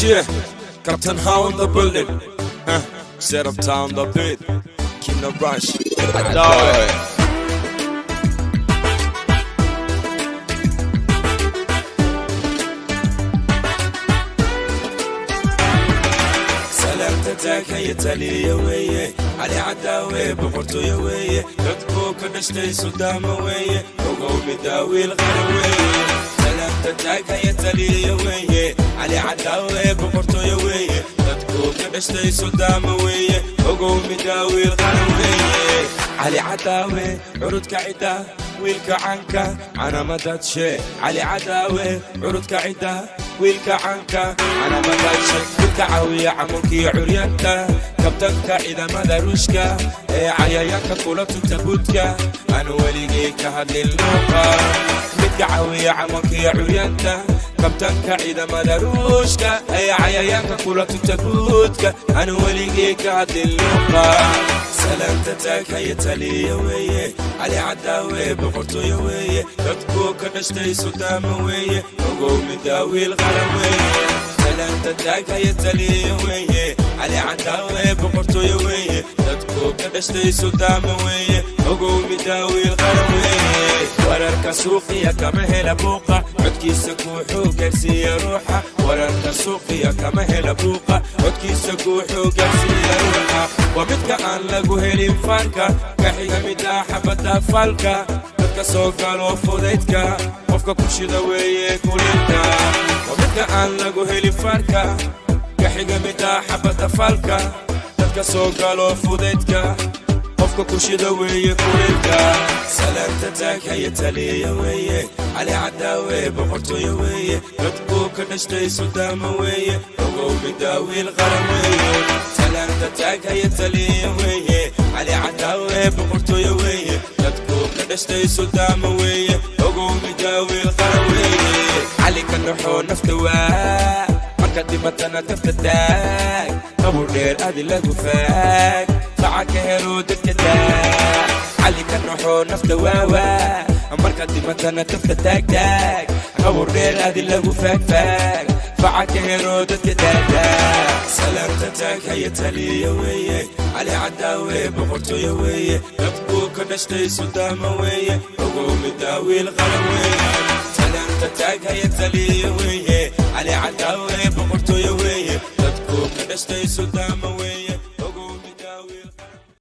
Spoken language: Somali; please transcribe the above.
Yeah, Captain How in the building. Huh. Set up town the beat. King the rush. Dog. Salaamta taliya weeye, Cali Cadaawe boqortooyo weeye, dadku ka dhashtay suldaamo weeye, ogow midaawiil qaran weeye. Salaamta taagaya taliya weeye, Cali Cadaawe boqortooyo weeye, dadku ka dhashtay suldaamo weeye, ogow midaawiil qaran weeye. Cali Cadaawe curudka cidda, wiilka canka canamadaadshe. Cali Cadaawe curudka cidda, wiilka canka canamadaadshe, midka caawiya camalkiyo curyaanka, kabtanka ciidamada Ruushka ee cayayaanka kula tunta budka, aan weligay ka hadlin luuqa. Midka caawiya camalkiyo curyaanka, kabtanka ciidamada Ruushka ee cayayaanka kula tunta budka, aan weligay ka hadlin luuqa. Salaamta taagaya taliya weeye, Cali Cadaawe boqortooyo weeye, dadku ka dhashtay suldaamo weeye, ogow midaawiil qaran weeye. Salaamta taagaya taliya weeye, Cali Cadaawe boqortooyo weeye, dadku ka dhashtay suldaamo weeye, ogow midaawiil qaran weeye. Wararka suuqiya kama hela buuqa, codkiisa guuxuu gaarsiiya ruuxa. Wararka suuqiya kama hela buuqa, codkiisa guuxuu gaarsiiya ruuxa. Waa midka aan lagu helin faanka, ka xiga midda xabadda falka, dadka soo galo fudaydka, qofka ku shida weeye kulinka. Waa midka aan lagu helin faanka, ka xiga midda xabadda falka, dadka soo galo fudaydka, qofka ku shida weeye kulinka. Salaamta taagaya taliya weeye, Cali Cadaawe boqortooyo weeye, dadku ka dhashtay suldaamo weeye, ogow midaawiil qaran weeye. Salaamta taagaya taliya weeye, Cali Cadaawe boqortooyo weeye, dadku ka dhashtay suldaamo weeye, ogow midaawiil qaran weeye. Cali ka naxoo nafta waa marka dhimatana tafta taag, qabur dheer adi lagu faag, faca ka helo dadka taag. Cali ka naxoo nafta waawaa marka dhimatana tafta taag taag, qabur dheer adi lagu faag faag, faca ka helo dadka taag taag. Salaamta taagaya taliya weeye, Cali Cadaawe boqortooyo weeye, dadku ka dhashtay suldaamo weeye, ogow midaawiil qaran weeye. Salaamta taagaya taliya weeye, Cali Cadaawe boqortooyo weeye, dadku ka dhashtay suldaamo.